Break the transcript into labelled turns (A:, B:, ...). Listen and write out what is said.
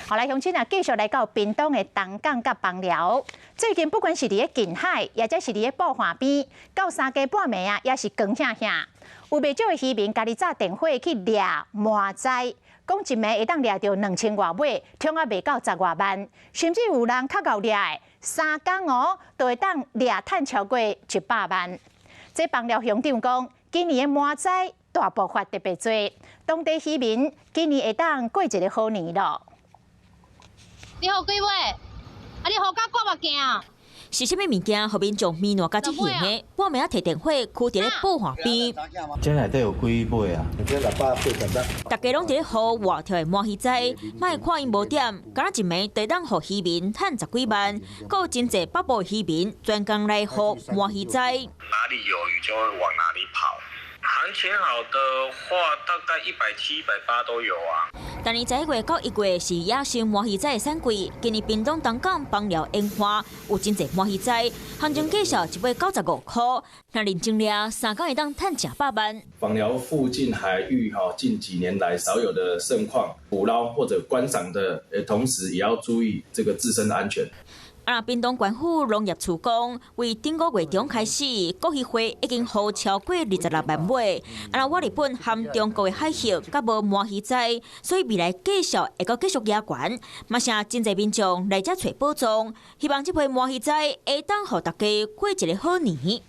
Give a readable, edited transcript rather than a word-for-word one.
A: 好來，鄉親啊，繼續來到屏東的東港佮枋寮。最近不管是佇咧近海，抑者是佇咧布岸邊，到三更半暝啊，也是光顯顯。有袂少的漁民家己紮電火去掠麻仔，講一暝會當掠著兩千外尾，創啊賣到十外萬，甚至有人較𠢕掠的，三工哦，就會當掠趁超過一百萬。這枋寮鄉長講，今年的麻仔大爆發特別濟，當地漁民今年會當過一个好年囉。
B: 你予幾尾？啊，你予甲掛目鏡？
C: 是啥物物件，予民眾糜爛甲這形的？半暝仔提電火，囥佇咧布岸邊。
D: 這內底有幾尾啊？
E: 這680
C: 大家攏佇咧予活跳的鰻魚仔，莫看𪜶無點，敢若一暝就當予漁民趁十幾萬。閣有真濟北部漁民專工來予鰻魚仔。
F: 哪裡有魚就會往哪裡跑。行情好的話，大概170、180都有啊。
C: 逐年11月到1月是野生鰻魚仔的產季，今年屏東東港枋寮沿岸有真濟鰻魚仔，行情介紹一尾95塊，若認真掠，三工會當趁成百萬。
G: 枋寮附近海域哈，近幾年來少有的盛況，捕撈或者觀賞的，同時也要注意這個自身的安全。
C: 啊，屏東縣府農業處講，為頂個月中開始，國漁會已經予超過26萬尾。啊，若日本和中國的海域閣無鰻魚仔，所以未來繼續會閣繼續加懸。嘛，誠濟民眾來遮揣寶藏，希望這批鰻魚仔會當予大家過一个好年。